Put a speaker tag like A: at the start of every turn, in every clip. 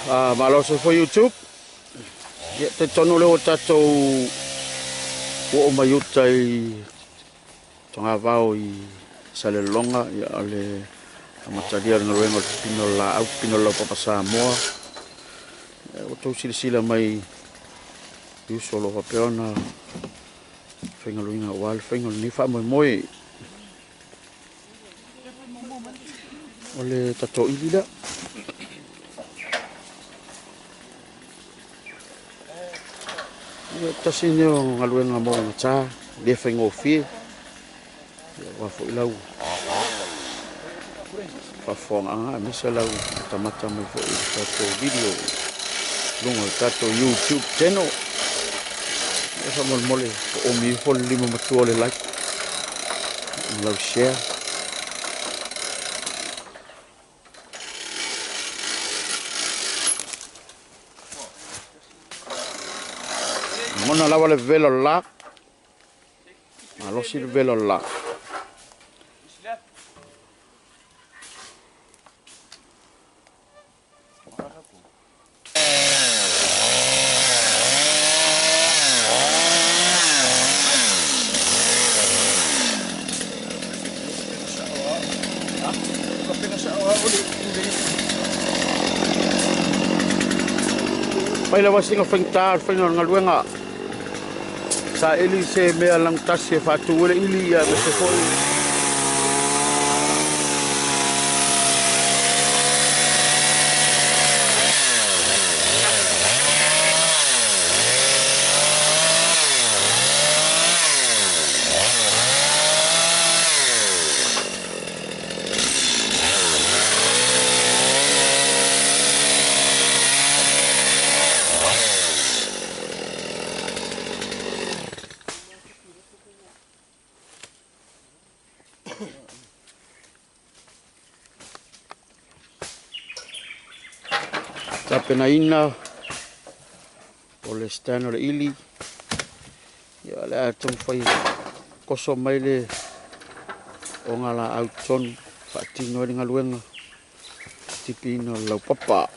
A: Malo soifua YouTube. Ia, talitonu lea ua tatou oo mai uta i Togavao i Salelologa, ia, o le amatalia o le galuega o le pipina o le laau, pipina o le laupapa Samoa. Ia, ua outou silasila mai i uso o lo o faapea ona faigaluega aua le faiga o lenei faamoemoe. O le tatou ili lea. Ia, tasi lenei o galuega mo gata, le faigofie. Ia, aua foi lau faafofogaaga aemaise lau matamata mai foi i le tatou video i luga o le tatou YouTube channel. Ia, faamolemole oomi ifo le lima matua o le like ma lau share. Lagona lava le vevela o le la. Malosi le vevela o le la. Fai lava sina faigata o le faiga o le galuega. Saili se mea lanutasi e faatu ai le ili ia aemaise foi tapenaina o le stand o le ili. Ia, o le a taumafai e koso mai le ogalaau totonu faatino ai le galuega tipiina o le laupapa.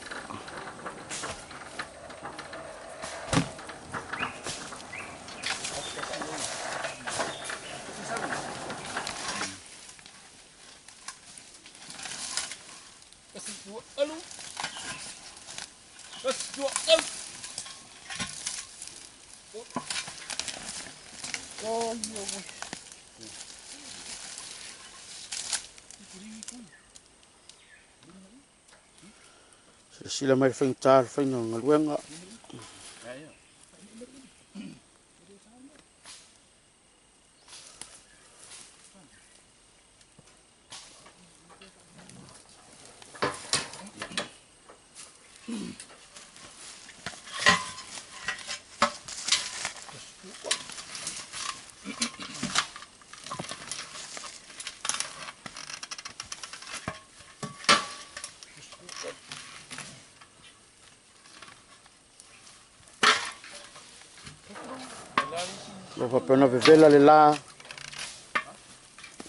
A: Silasila mai le faigata o le faiga o le galuega. Ua faapea ona vevela le la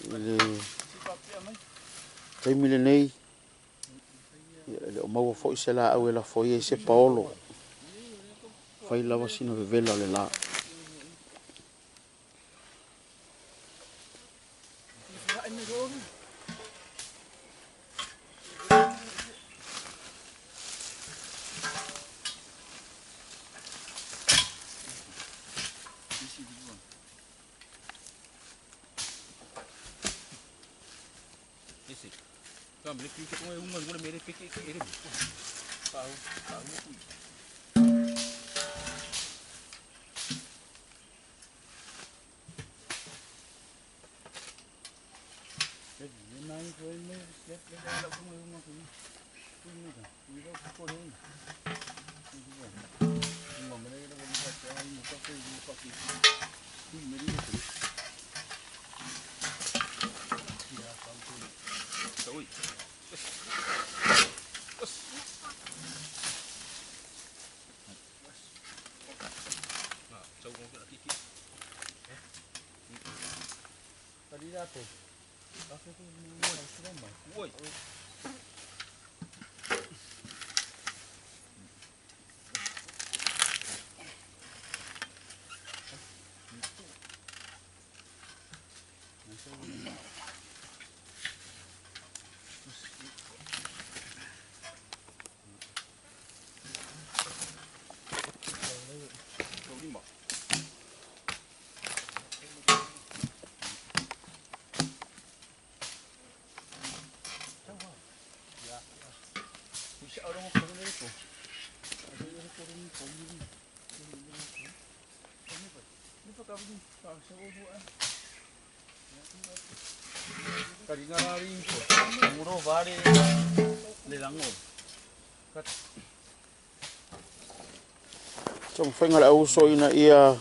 A: i le taimi lenei. Ia, e le o maua foi se laau e lafo ai se paolo. Fai lava sina vevela o le la. Taumafaiga a le auuso ina ia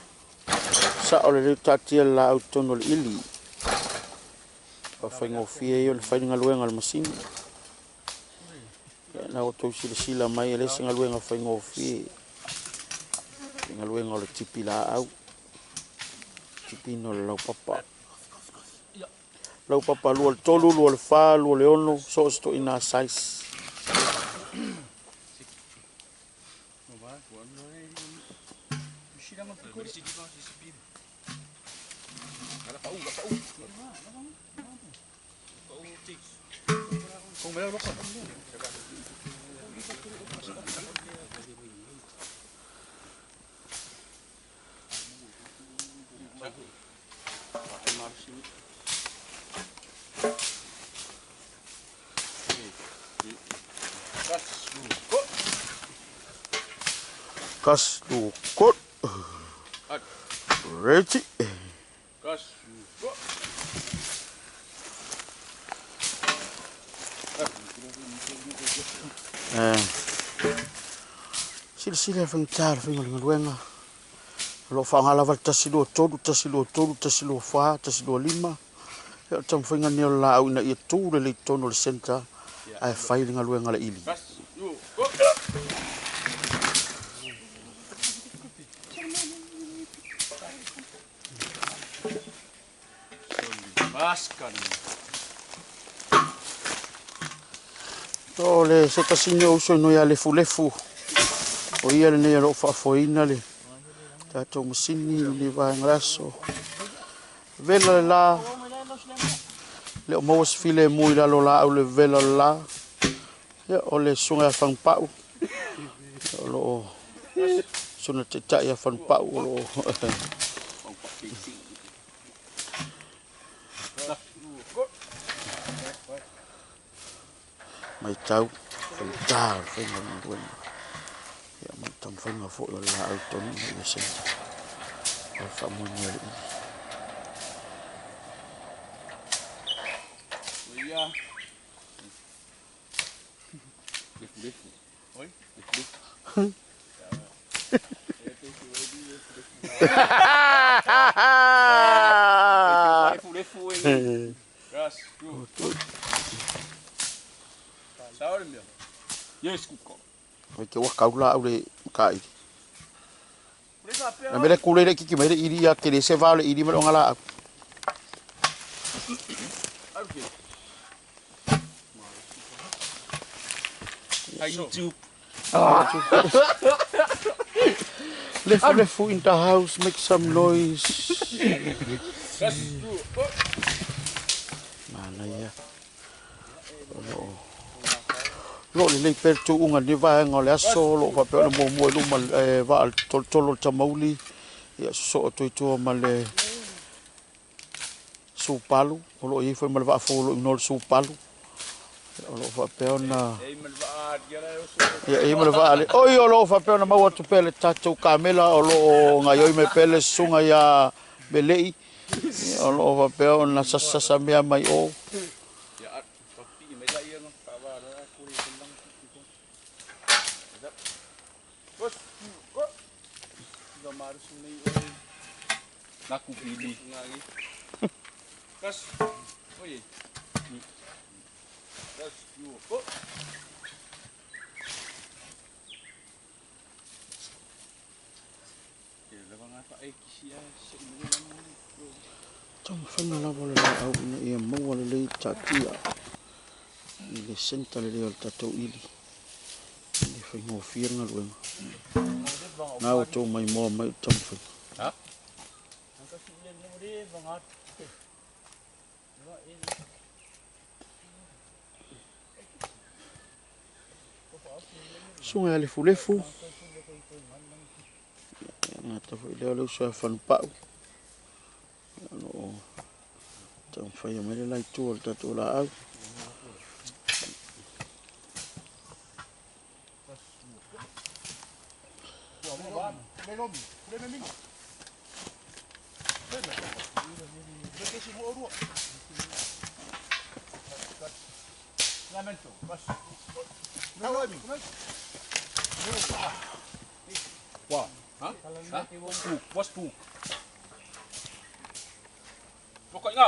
A: sao lelei taatia le laau i totonu o le ili. Faafaigofie ai ona fai le galuega a le masini. Ia na outou silasila mai e le se galuega faigofie. Le galuega o le tipi laau. Tipiina o le laupapa. Laupapa 2 le 3, 2 le 4, 2 le 6, so o se toina size. Kas tu kot. Ready.
B: Kas go.
A: Silasila e faigata le faiga o le galuega. O lo o faaaoga lava le 1 2 3 1 2 3 1 2 4 1 2 5. Ia o le taumafaiga lenei o le laau ina ia tu lelei i totonu o le centre ae fai le galuega a le ili.
B: Kas go.
A: To le se tasi nei o uso ino ia lefulefu. O ia lenei o lo o faafoeina le tatou masini i le vaega o le aso. Vela le la, le o maua se filemu i lalo o laau le vela o le la. Ia, o le susuga ia Fanupau. O lo o suna taitai ia Fanupau o lo o matau faigata o le faiga o le galuega. Ia ma le taumafaiga foi o le laau tonu ina ia centre. O le faamoemoe o le ili. Mai te ua kau laau le makaili. Na mele kule le kiki mai le ili ia kele se vao le ili ma le onga laau.
B: Hi YouTube.
A: Lefu lefu in the house, make some noise. Manaia. O lo o lelei pea le tuuga i lenei vaega o le aso, o lo o faapea ona muamua i luma le vaa le tolotolo o le tamauli, ia sosoo atu i tua ma le supalu, o lo o i ai foi ma le vaa fou o lo o igoa o le supalu. O lo o faapea ona ia i ai ma le vaa le oi o lo o faapea ona maua atu pea le tatou kamela o lo o gaoioi mai pea le susuga ia Melei. O lo o faapea ona sasasa mea mai o. Taumafaiga lava o le laau ina ia maua lelei taatia i le centre lelei o le tatou ili. E le faigofie le galuega. Na ua outou maimoa mai i le taumafaiga. Susuga ia Lefulefu. Ia gata foi lea o le uso ia Fanupau. O lo o taumafaia mai le la itu o le tatou laau.
B: Wah. Hah? Hah? What's tu? Pokoknya.